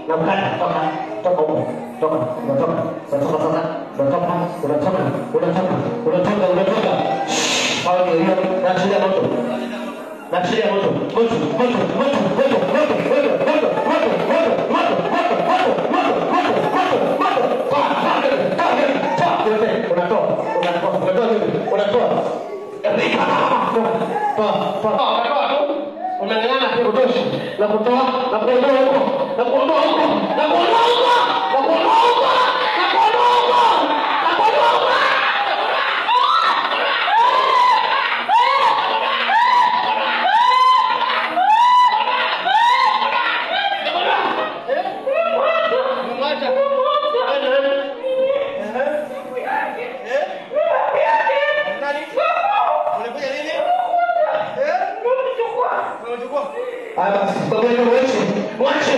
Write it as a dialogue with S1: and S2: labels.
S1: Na mkata, toka, toka huko. Toka, unatoka, unatoka sasa, unatoka, unatoka, unatoka, unatoka, unatoka. Hao ndio hiyo, naachilia moto. Naachilia moto, moto, moto, moto, moto, moto, moto, moto, moto, moto, moto, moto, moto, moto, moto, moto, moto. Toa, toa, toa, toa, yote, unatoa, unatoa, unatoa, unatoa. Toa, toa, toa, toa tu. Unang'ang'ana pia kutoshi. Na kutoa, na kuondoa huko, na kuondoa huko, na kuondoa huko, na kuondoa huko, na kuondoa huko, na kuondoa huko. Haya basi, baba yenu mwache, mwache,